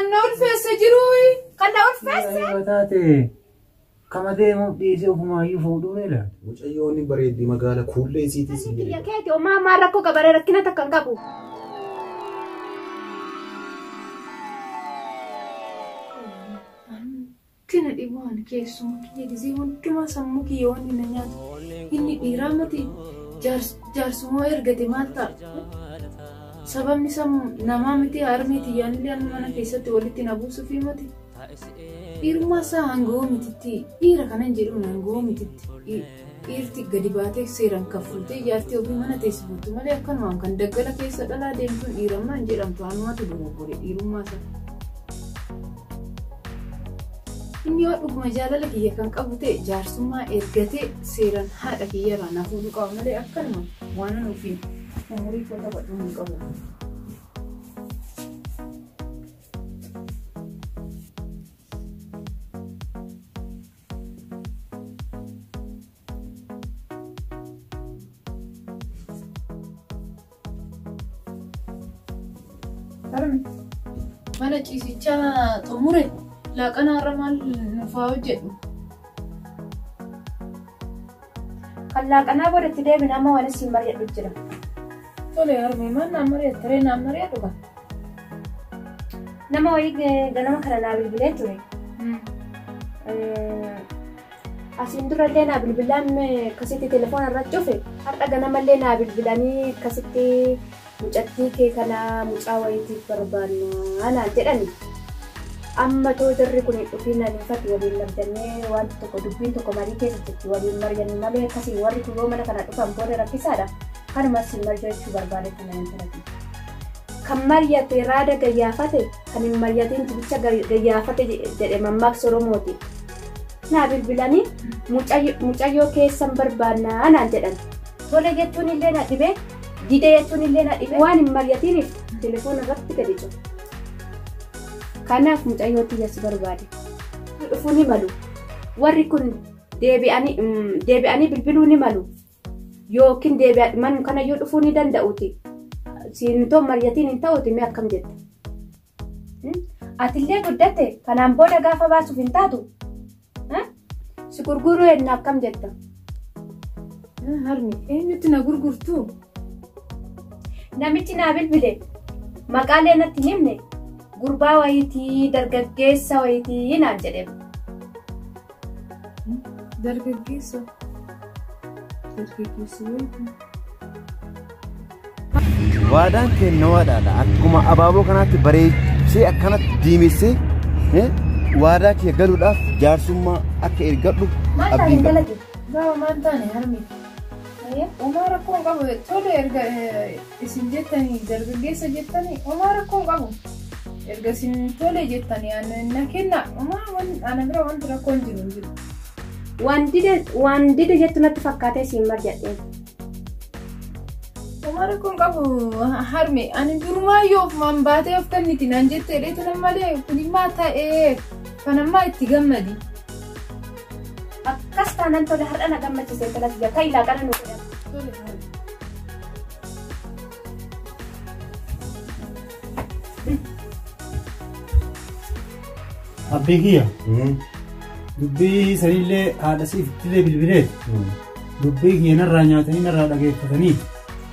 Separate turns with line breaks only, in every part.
Kan na ulfeesse jiruuyi.
Kan na ulfeesse.
Yoo taate kama deemuuf dhiisee ofumaayyuu fuudhuu leela.
Mucayyoon ni bareeddi magaala kuullee isiitii si
Kiyya
jedhe.
keeti homaa maal rakkoo qabaree rakkina takka hin qabu.
Kina dhibaan keessuma kiyya gisee hundumaa sammuu kiyya wanni na nyaatu. Inni dhiiraa miti jaarsumaa ergate maal ta'a? Sababni namaa miti harmee xiyyaanillee amma mana keessatti walitti na buusuufi miti. Dhiirummaa isaa hangoo mititti dhiira kanan jedhuun hangoo mititti dhiirti gadi baatee seeraan kaffaltee jaartii ofii mana teessifattu malee akkanumaan kan daggala keessa dhalaa deemtuun dhiirammaa hin jedhamtu anumatu dogoggore dhiirummaa isaa. Inni yoo dhuguma jaalala kiyya kan qabu ta'e jaarsummaa ergatee seeraan haadha kiyyarraa na fuudhuu qaba malee akkanuma waan an ofiin umurii koo taphadhu hin qabu. Harmi mana ciisichaa xumure laaqana har'a maal nuuf haa hojjedhu?
Kan laaqanaa boodatti deebina amma waan isin mari'adhu jira.
Tole harmi maal naan mari'atta ree naan mari'adhu ka?
Nama wayii ganama kana naa bilbilee ture. Asiin durallee naa bilbilaan akkasitti telefoona irra cufe har'a ganamallee naa bilbilanii akkasitti mucattii kee kana mucaa wayiitiif barbaannaa naan jedhani. Amma too jarri kun hin dhufiin ani uffati waliin labdannee wanti tokko dubbiin tokko marii keessa jirti waliin mari'annu malee akkasii warri kun yoo mana kana dhufan booda rakkisaadha. Kanuma siin mari'achuu barbaade kana intalatti. Kan mari'ate raada gayyaafate kan hin mari'atin jibicha gayyaafate jedhe mammaaksa Oromooti. Naa bilbilanii mucayyoo keessan barbaannaa naan jedhan. Tole jechuun illee na dhibe dide jechuun illee na dhibe waan hin mari'atiniif telefoona irratti gadi cufe. Kanaaf mucayyoo tiyya si barbaade. Dhufuu ni malu. Warri kun deebi'anii bilbiluu ni malu. Yookiin manuma kanayyuu dhufuu ni danda'uuti. Siin too mari'atiin hin ta'uuti mee akkam jetta? Atillee guddatte kanaan booda gaafa baasuuf hin taatu. Si gurguruu enna akkam jetta?
Harmi eenyutti na gurgurtu?
Namichi naa bilbile maqaalee natti hin himne gurbaa wayiitii dargaggeessa wayiitii naan jedhe.
Dargaggeessa. Dargaggeessa wayiitii.
Waadaan kenna waadaadha. Akkuma abaaboo kanaatti bareechee akkanatti diimessee waadaa kee galuudhaaf jaarsummaa akka ergadhu
Maal taate
abdiin qaba.
intalatti?
Baaba maal taane harmi? Homaa rakkoo hin qabu. Tole erga isin jettanii dargaggeessa jettanii homaa rakkoo hin qabu. Erga isin tole jettanii na kenna homaa ana bira wanti rakkoo hin jiru hin jiru.
Waan dide jettu natti fakkaatee siin mari'adheen.
Homaa rakkoo hin qabu harme ani durumaayyuu ofumaan baatee of kenniti naan jette dheetu malee kun immaa ta'ee kan ammaa itti gammadi.
Akkas taanaan tole har'a na gammachiise intalatti jira. Ta'i laaqana nu godhan.
Tole harme.
Abbee kiyya dubbii sanillee haadha siiftillee bilbilee dubbii kiyya narraa nyaatanii narraa dhageeffatanii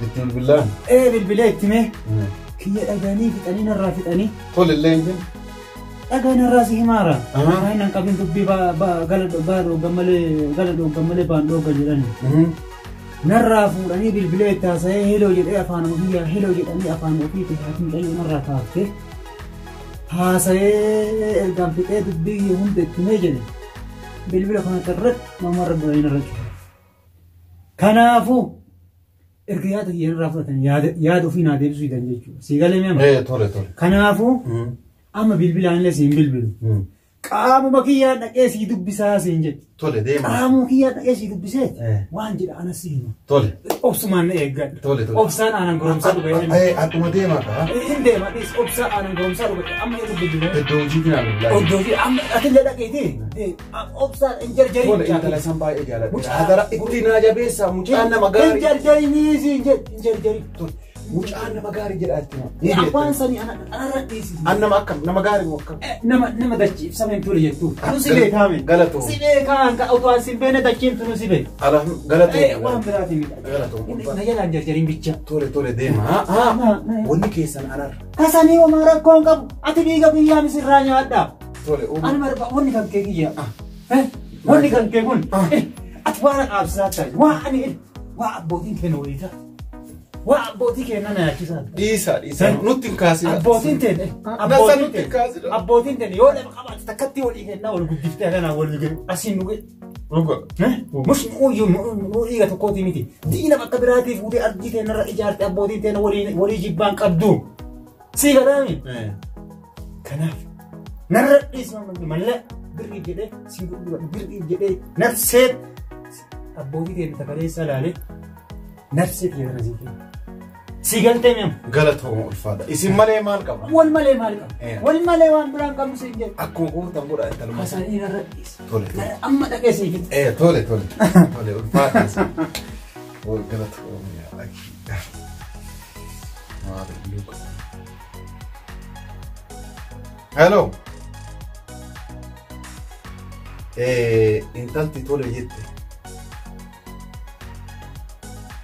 Itti bilbilaan.
Bilbilee itti mee kiyya dhaganii fixanii narraa fixanii
Tole illee hin jennu.
dhagaa narraa si himaara. Waan hin qabin dubbii gala dhooggan malee gala dhooggan malee baan dhooggan jedhani. Narraa fuudhanii bilbilee itti haasa'ee heloo jedhee afaan ofii heloo jedhanii afaan ofiitti haati mucayyoo narraa kaaftee haasa'ee ergaan fixee dubbii kiyya hunda itti mee jedhe bilbila kana irratti namarra godhanii narra cufe. Kanaafuu erga yaada kiyya narraa fudhatan yaada ofii naa deebisuu didan jechuudha. Sii galee mee amma?
Tole tole.
Kanaafuu amma bilbilaan illee siin bilbilu. Qaamuma kiyyaan dhaqee sii dubbisaa siin jedhe.
Tole deema.
Qaamuma kiyyaan dhaqee sii dubbisee waan jedha anas si hima.
Tole.
Obsumaan na eeggadha.
Tole tole.
Obsaan aanan goromsaa dhuga.
Akkuma deema kaa.
Hin deema dhiis obsaan aanan goromsaa dhuga amma eegu bilbilu.
Iddoo hojiitti naa bilbilaa.
Oddoo fi amma atillee dhaqeeti. Obsaan hin jarjarin.
Tole intala san baay'ee jaaladha. Hadara itti naa jabeessa mucaan nama
Hin
gaarii.
jarjarinii siin jedhe hin jarjarin.
Mucaan nama gaarii jedhaa itti hima.
Afaan sanii anarra dhiisisi.
An nama akkam nama gaarii moo akkam?
Nama dachii ibsameen ture jettu. Nu si beekaame.
Galatoo.
Si beekaan ka utuu an sin beekne dachiin tunu si beeka.
Alham galatoo.
Waan biraatiin miti.
Galatoo.
Na jalaan jarjariin bicha.
Tole tole deema. Wanni keessan anarra.
Kasanii homaa rakkoo hin qabu. Ati dhiiga biyyaan sirraa nyaadha.
Tole uuma.
Ani barba wanni kan kee kiyya. Wanni kan kee kun. Ati waan qaabsisaa taate. Waa ani waa abbootiin keenya walii ta'a. Waa abbootii keenya na yaachisaa.
Dhiisa dhiisa nutti hin kaasina.
Abbootiin teenya.
Nasa nutti hin kaasina.
Abbootiin teenya yoo lafa qabaate takkatti walii kennaa wal guddiftee kanaa wal gahu asiin nu gahe.
Dhuga.
Mushni uyyuu nu dhiiga tokkooti miti. Diina bakka biraatii fuutee ardii teenyarra ijaarte abbootiin teenya walii jibbaan qabdu. Sii gadaami. Kanaaf narra dhiisuma malee birrii jedhee siin gurgura birrii jedhee nafsee abbootii teenya takaleessa ilaalee nafsee teenya sii kenna. Sii galtee mi'amu.
Galatooma ulfaadha. Isin malee maal qaba?
Wal malee maal qaba? Wal malee waan biraan qabnu siin jedhu.
Akkuma gootan godha intaluma.
Kasanii narra dhiisa.
Tole tole.
Amma dhaqee sii fixa.
Tole tole. Tole ulfaadha. Wal galatooma yaa akii. Maal luka. Hello. Intalti tole jette.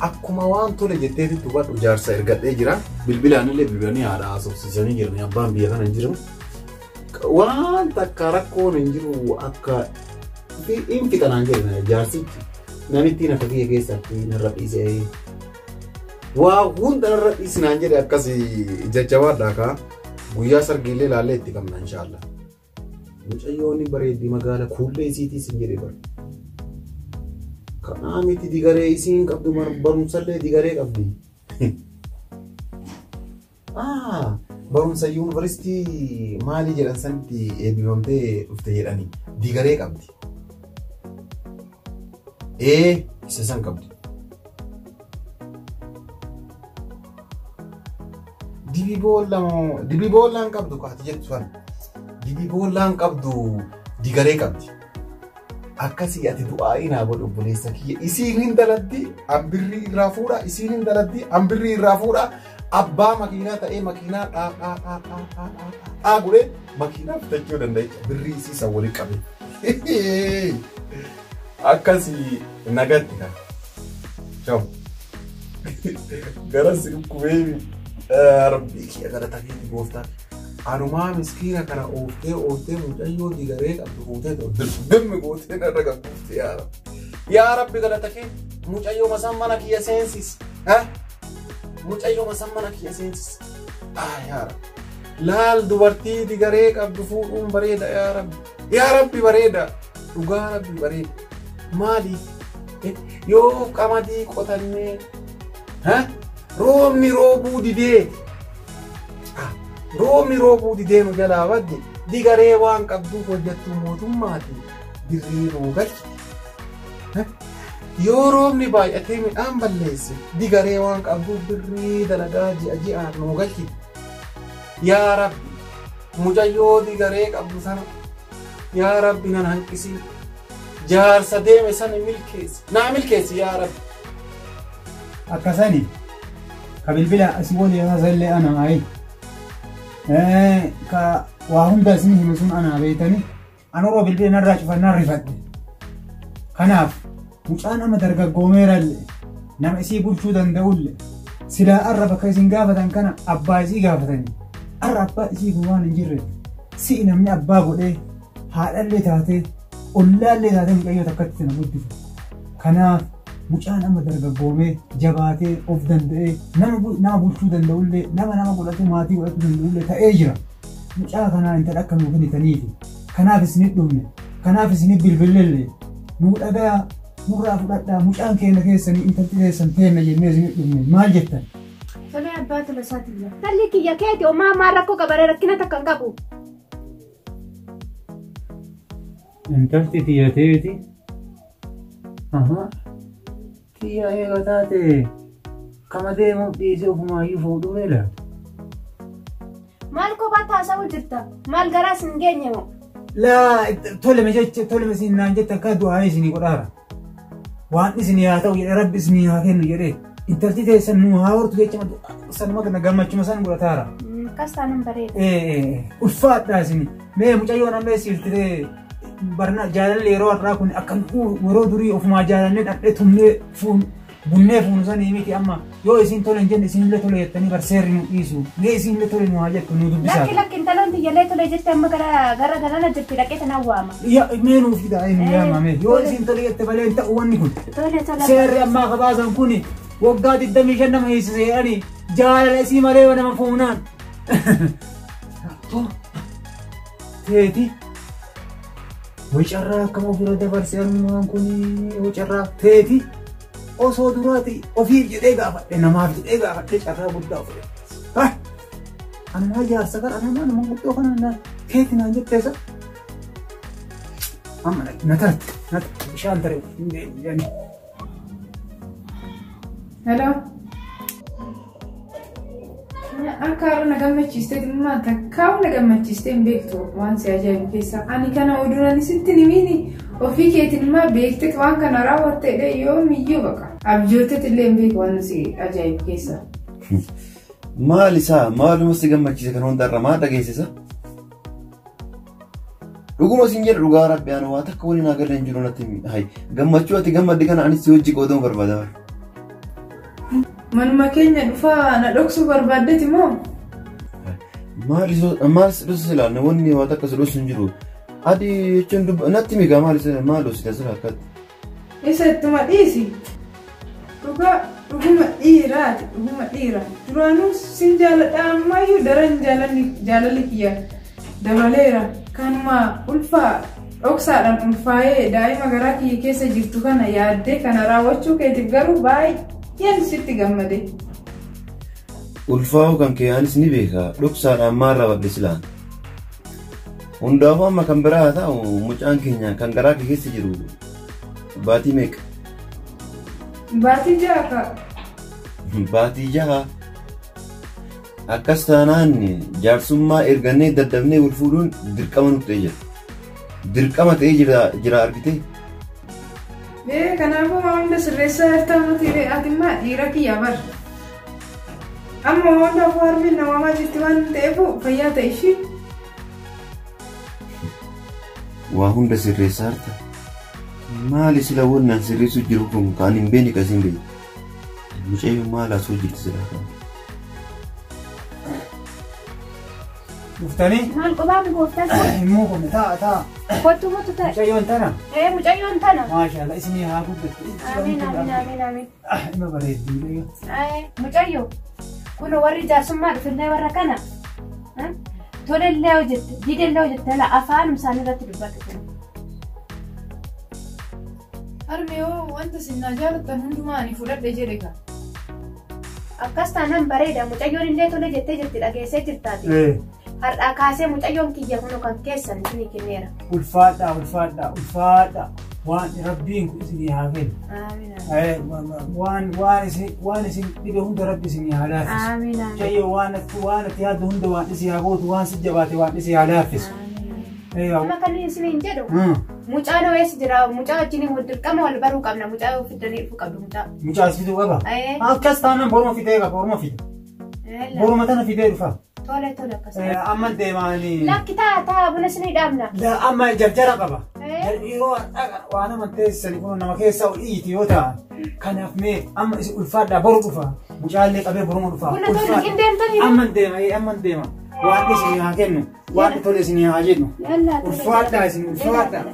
Akkuma waan tole jetteetitti hubadhu jaarsa ergadhee jira. Bilbilaan illee bilbilanii haadha haasofsiisanii jiran abbaan biyya kana hin jiru. Waan takka rakkoon hin jiru akka hin fixanaan jedhan jaarsichi. Namittiin akka kiyya keessatti narra dhiisee. Waa hunda narra dhiisinaan jedhe akkas jajjabaadhaa kaa. Guyyaa sargiillee ilaallee itti qabna inshaallah. Mucayyoon bareeddi magaala kuullee isiitiis hin jedhe bara. Kanaa miti digaree isiin qabdu barumsallee digaree qabdi. Barumsa yuunivarsiitii maalii jedhan sanitti eebbifamtee dhufte jedhani digaree qabdi. Isa san qabdi. Dibii boollaan qabdu kaati jettu sana. Dibii boollaan qabdu digaree qabdi. Akkasii ati du'aa naa godhu obboleessa kiyya. Isiin hin daladdi hambirrii irraa fuudha. Isiin hin daladdi hambirrii irraa fuudha. Abbaa makiinaa ta'ee makiinaa dhaa dhaa dhaa dhaa dhaa dhaa dhaa godhee makiinaa bitachuu danda'a. Birrii isii san waliin qabe. Akkasii nagatti kan. Ciao. Gara si dhukkubee rabbii kiyya galata keeti gooftaa. Anumaa miskiina kana ooftee ooftee mucayyoo digaree qabdu fuutee dimmi gootee narra qabduufte yaa rabbi. Yaa rabbi galata kee mucayyoo masaan mana kiyya seensis. Mucayyoo masaan mana kiyya seensis. Yaa rabbi. Laal dubartii digaree qabdu fuudhuun bareeda yaa rabbi. Yaa rabbi bareeda. Dhugaa rabbi bareeda. Maaliif? Yoo qamadii qotannee roobni roobuu didee. Roobni roobuu didee nu jalaa badde digaree waan qabduuf hojjettu mootummaati birrii nuu galchiti. Yoo roobni baay'atee midhaan balleesse digaree waan qabduuf birrii dalagaa ji'a ji'aan nuu galchiti. Yaa Rabbi mucayyoo digaree qabdu sana yaa Rabbi nan hanqisii jaarsa deeme sana milkeessi naa milkeessi yaa Rabbi.
Akkasani ka bilbila asii walii haasallee ana ayi. Ka waa hunda isin himu sun ana beeytani anuroo bilbila narraa cufannaan rifadhe. Kanaaf mucaan nama dargaggoomeerallee nama isii bulchuu danda'ullee silaa arra bakka isin gaafatan kana abbaa isii gaafatanii arra abbaa isii kun waan hin jirre si'i namni abbaa godhee haadhallee taatee ollaallee taatee mucayyoo takkatti na guddifa. Kanaaf mucaan amma dargaggoomee jabaatee of danda'ee nama bulchuu danda'ullee nama godhatu maatii godhatu danda'ullee ta'ee jira. Mucaa kanaa intala akka nuu kennitaniifi kanaaf isinit dhufne kanaaf isinit bilbilellee nuu dhagayaa nurraa fudhadhaa mucaan keenya keessanii intalti keessan teenna jennee isinit dhufne maal jettan?
Tolee abbaa tola isaatiin jira.
Talli kiyya keeti homaa ammaa rakkoo qabaree rakkina takka hin qabu.
Intalti tiyya teeti. Tiyya eega taate kama deemuuf dhiisee ofumaayyuu fuudhuu leela.
Maal kophaa taasisuu jirta? Maal garaas hin geenye moo?
Laa tole jecha tole isin naan jette akka du'aa isinii godhaara. Waan isinii haa ta'u jedhee rabbi isinii haa kennu jedhee Intalti teessan nu haa hortu jecha sanuma kana gammachuma san godhataara.
Akkas taanaan bareeda.
Ulfaadhaa isin mee mucayyoon amma siiltitee barna jaalalli yeroo har'aa kun akka yeroo durii ofumaa jaalannee dhandhee tumnee fuun bunnee fuunu sanii miti amma yoo isin tole hin jenne isinillee tole jettanii barseerri nu dhiisu mee isinillee tole nu haa jettu nu dubbisaa.
Lakki lakki intaloon tiyyallee tole jette amma gara galana jirti dhaqee tanaan waama.
Mee nuuf fidaa nu yaama mee yoo isin tole jette malee hin ta'u wanni kun.
Tole tole.
Seerri ammaa kabaasan kuni waggaa 25 nama hiisise jedhanii jaalala isii malee nama fuunaan. Teeti. Wacarraa akkam ofirra dabarse armaan kuni wacarraa teeti. Osoo duraati ofiif jedhee gaafadhe namaaf jedhee gaafadhe carraa guddaa ofirra. Anumaa jaarsa kana anumaa nama guddoo kana teeti naan jetteessa. Amma na tarte na bishaan tare hin deemu jedhanii.
Hello. Akka har'a na gammachiistee dhimma takkaa'u na gammachiistee hin beektu waan si ajaa'ibu keessaa. Ani kana oduudhaan sitti himiini ofii keetiin immoo beektee waan kana raawwattedha yoomiyyuu baqa. Abjootatti illee hin beeku waan si ajaa'ibu keessaa.
Maal isaa maaluma si gammachiise kan hundarra maal dhageessisa? Dhuguma siin jedhu dhugaa rabbi ani waa takka waliin agarra hin jiru natti hayi gammachuu ati gammadde kana anis si hojii qoodamuu barbaada.
Manuma keenya dhufaa na dhoksuu barbaaddeeti moo?
Maal si dhoksu silaa namoonni waa takka si dhoksu hin jiru. Adi jechuun natti migaa maal dhoksita sila akkatti?
Isa ittuma dhiisi. Dhugaa dhuguma dhiiraati dhuguma dhiira. Duraanuu sin jaaladha ammayyuu daran jaalalli kiyya dabaleera. Kanuma ulfaa dhoksaadhaan ulfaa'ee daa'ima garaa kiyya keessa jirtu kana yaaddee kana raawwachuu keetiif garuu baay'ee sitti gammade.
Ulfaa'uu kan kee anis ni beeka dhoksaadhaan maal raawwadhe silaan. Hundaafuu amma kan biraa haa ta'u mucaan keenya kan garaa kee keessa jiru baatii meeqa?
Baatii jaha ka.
Baatii jaha. Akkas taanaan jaarsummaa ergannee daddabnee wal fuudhuun dirqama nutti ta'ee jira. Dirqama ta'ee jira argitee?
Kanaafuu waan hunda sirreessaa jirta nuti ati immoo dhiira kiyya bar. Amma hundaafuu harmeen na waamaa jirti waan ta'eef fayyaa ta'e ishii.
Waa hunda sirreessaa jirta. Maali sila wannan sirreessuu jiru kun kan hin beekne kan hin beekne. Mucayyoo maal asoo jirti sila kan.
Dhuftanii?
Maal qophaa mi gooftaan kun?
Immoo kun ta'a ta'a.
Kottu kottu ta'a.
Mucayyoon tana?
Mucayyoon tana.
Maashaallah isinii haa guddattu.
Amiin amiin amiin amiin.
Ima bareeddi mucayyoo.
Mucayyoo kun warri jaarsummaa dhufillee warra kana tolellee hojjette didellee hojjette la afaanum isaanii irratti dubbatu kun.
Harmee hoo wanta isin naa jaalattan hundumaa ani fudhadhe jedhe ka.
Akkas taanaan bareeda mucayyoon illee tole jettee jirti dhageessee jirtaati. Har'aa kaasee mucayyoon kiyya kun kan keessan isinii kenneera.
Ulfaadhaa ulfaadhaa ulfaadhaa waan rabbiin kun isinii haa kennu. Waan isin dhibe hunda rabbi isinii haa laaffisu. Mucayyoo waan ati yaaddu hunda waan isii haa gootu waan si jabaate waan isii haa laaffisu.
Amma kan isiniin jedhu mucaan ho'ees jira mucaa wajjin dirqama wal baruu qabna mucaa fiddanii dhufuu qabdu mucaa.
Mucaa fiduu qaba? Akkas taanaan boruma fidee qaba boruma fide. Boruma tana fidee dhufa.
Tole tole akkas.
Amma deemaanii.
Lakki taa taa buna isinii dhaabna.
Amma jarjara qaba. Yeroo waan amanteessani kun nama keessa ol iiti yoo ta'an kanaaf mee amma isin ulfaadhaa boru dhufa mucaallee qabee boruma dhufa.
Buna tole hin deemtanii.
Amma deema amma deema. Waan isinii haa kennu waan tole isinii haa jennu. Ulfaadhaa isin ulfaadhaa.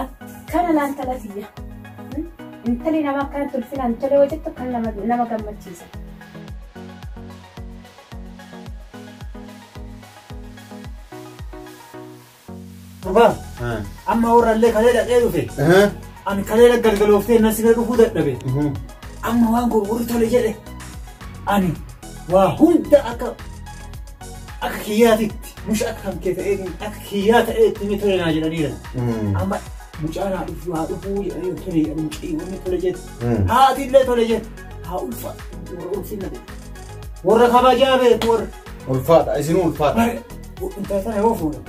Akkana laan talatiyya. Intalli nama akkanatti ulfinaan tole hojjettu kan nama gammachiisa.
Dhugaa amma warrallee kalee dhaqee dhufe. Ani kalee galgalooftee nasi bira dhufuu dadhabe. Amma waan gurgurri tole jedhe ani waa hunda akka kiyyaatitti musha akka kan kee ta'ee akka kiyyaa ta'eetti ni tole naa jedhaniira. Amma mucaan haa dhufuu jedhanii tole jedhanii mucayyoonni tole jedhe. Haati illee tole jedhe. Haa ulfa warra ulfinna ta'e. Warra kabajaa beeku warra.
Ulfaadha isinuu ulfaadha.
Intala tana yoo fuudhan.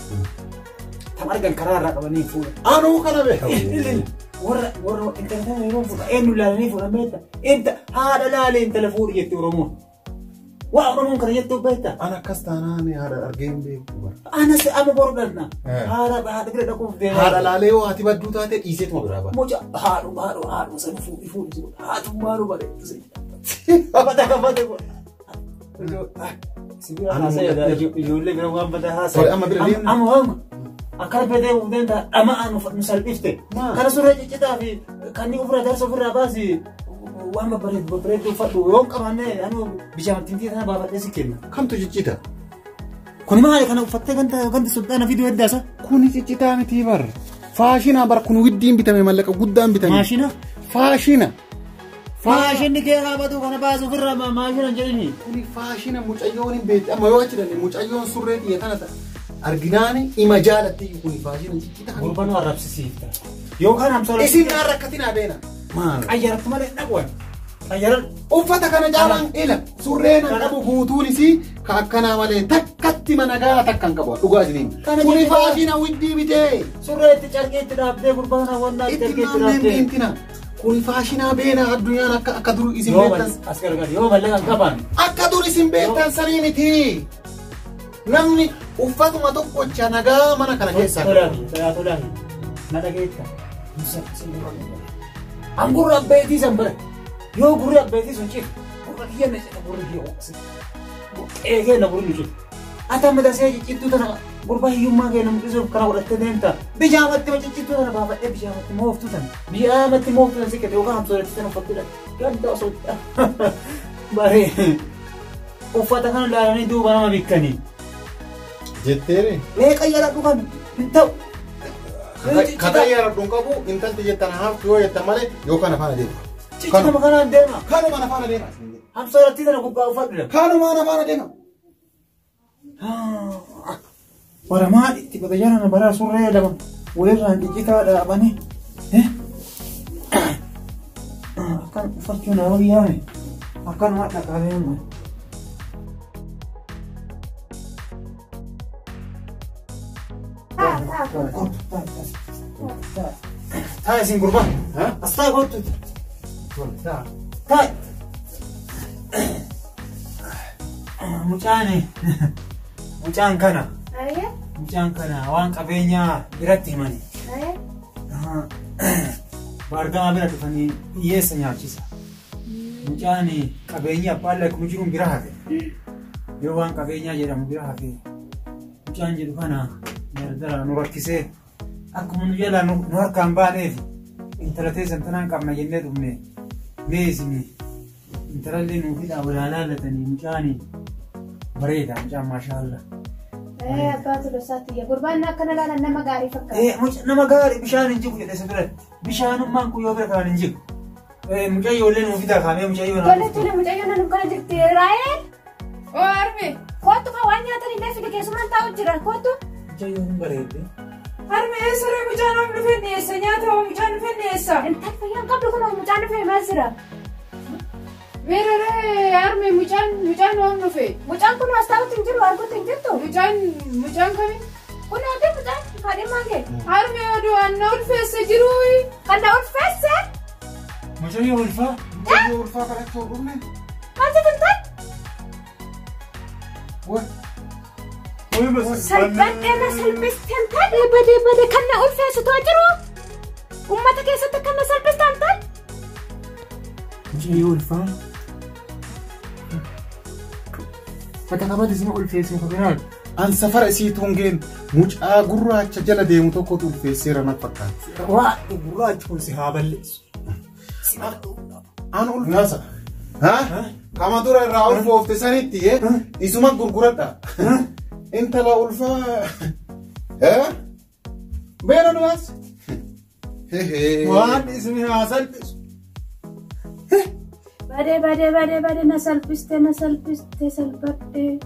Tam argan karaa irraa qabanii fuudhan.
Anuu kana beeku.
Warra intala tana yeroo fuudha eenyu laalanii fuudhan beekta? Inta haadha laalee intala fuudhi jetti Oromoon. Waa Oromoon kana jettu beekta?
An akkas taanaan haadha argee hin beeku bara.
Anas amma boru dhalna. Haadha bira dhaquuf deema.
Haadha laalee yoo haati badduu taate dhiiseetuma biraa ba'a.
Mucaa haadhuma sana fuudhi fuudhi haatummaa bareeddu si. Bada godha. Sibira haasa'e ijoollee bira waan bada haasa'e.
Amma bira deemna.
Amma waan akkana fedhee uumteen ta'a dhamaa nu salphifte. Kana surree ciccitaa fi kanneen ofirraa darsa ofirraa baasi waan babbareedu uffadhu yoo hin qabaanne anu bishaan tintii sana baafadhee si kenna.
Kamtu ciccita?
Kuni maali kana uffattee ganda sulxaana fiduu heddaasa?
Kuni ciccitaa miti bar. Faashina bar kun widdiin bitame mallaqa guddaan bitame.
Maashina?
Faashina.
Faashinni kee haabatu kana baasu ofirraa maashina hin jedhini.
Kuni faashina mucayyoon hin beekti. Amma yoo achi danne mucayyoon surree xiyya tana ta'a. Arginaani ima jaalatti kuni faashina ciccitaa.
Gurba nu arrabsisiifta. Yookaan hamsola.
Isin naan rakkatinaa beena. Maal?
Qayyaratti malee dhaquwan. Qayyaran.
Uffata kana caalaan ila surreen an qabu guutuun isii ka akkanaa malee takkatti mana gaa takka hin qabu dhugaa isiniin. Kuni faashina widdii bitee.
Surree itti carqee itti dhaabdee gurbaa kana wannaa itti
Itti
carqee itti
naanneen
dhaabdee.
beentina. Kuni faashinaa beena addunyaan akka dur isin beektan.
As gargar yoo mallaqa hin qabaan.
Akka dur isin beektan sanii miti. Namni uffatuma tokkocha nagaa mana kana keessaa.
Tolaafi tolaafi na dhageetta. Angurra abbeetii san bara. Yoo gurri abbeetii sun cif gurra kiyya na cita gurri kiyya eegee na gurri cif. Ata amma dasee ciccittuu tana gurbaa hiyyummaa kee namni dhisuuf kana godhattee deemta. Bijaamatti ma ciccittuu tana baafadhee bijaamatti mooftuu tana. Bijaamatti mooftuu tana sikkate yookaan hamsooletti tana uffattee dha. Ganda osoo baree uffata kana laalanii duuba nama bikkanii.
Jetteere.
Mee qayyaradhu kan hin ta'u.
Ka qayyaaradhu hin qabu intalti jettan haftu yoo jettan malee yookaan afaan adeema.
Ciccituma kanaan deema.
Kanumaan afaan adeema.
Hamsoolattii tana gubbaa uffadhu.
Kanumaan afaan adeema.
Wara maal itti bata jarana bara surree lama walirraan ciccitaa dhaabanii. Akkan uffachuu na wayyaame. Akkanuma dhaqabee amma. Taa isin gurbaa. As taa kottu. Taa. Mucaan kana. Mucaan kana waan qabeenyaa biratti himani. Baargamaa bira dhufanii hiyyeessa nyaachisa. Mucaan qabeenya abbaan lakkuma jiruun bira hafe. Yoo waan qabeenyaa jedhamu bira hafe. Mucaan jedhu kana dardara nu rakkisee akkuma nu jalaa nu harkaan baaneef intala teessan tanaan qabna jennee dhufne mee isin intalallee nuu fidhaa walaa laallatanii mucaan bareeda mucaan maashaallah.
Abbaa Tolosaatti gurbaan akkana laalan nama gaarii fakkaata.
Nama gaarii bishaan hin jigu jedhe isa biratti. Bishaanummaan kun yoo bira kaan hin jigu. Mucayyoollee nuu fidaa kaamee mucayyoo
Tole tole mucayyoon nu kana jirti Raayel.
Oo harme.
Kottu kan waan nyaatan illee fide keessumaan taa'u jira kottu.
Mucayyoon hin bareedde.
Harme eessaree mucaan om dhufe dhiyeessa nyaata hoo mucaan dhufe dhiyeessa.
Intal fayyaan qabdu kun mucaan dhufe maal jira?
Meeraree harme mucaan om dhufe.
Mucaan kun as taa'utti hin jiru arguutti hin jirtu.
Mucaan kami?
Kun oodde mucaan haadhimaan kee.
Harme oduu anna ulfeessa jiru.
Kan na ulfeesse?
Mucayyoo ulfaa.
Mucayyoo ulfaa kadhachuu dhufne.
Maal jettu intal?
Way.
Salphadhee na salphiste intal. Badee badee kan na ulfeessu too jiru. Uummata keessatti kan na salphiste intal.
Mucayyoo ulfaa. Bakka qabate isin ulfeesse kabiraan.
An safara isiitu hin geenu mucaa gurraacha jala deemu tokkotu ulfeesseera na fakkaata.
Waa gurraachi kun si haa balleessu.
An ulfaasa. Kama dura irraa ulfoofte sanitti isuma gurguradha. Intala ulfaa. Beena du'as.
Waan isin haa salphisu.
Badee badee badee badee na salphiste na salphiste salphadhee.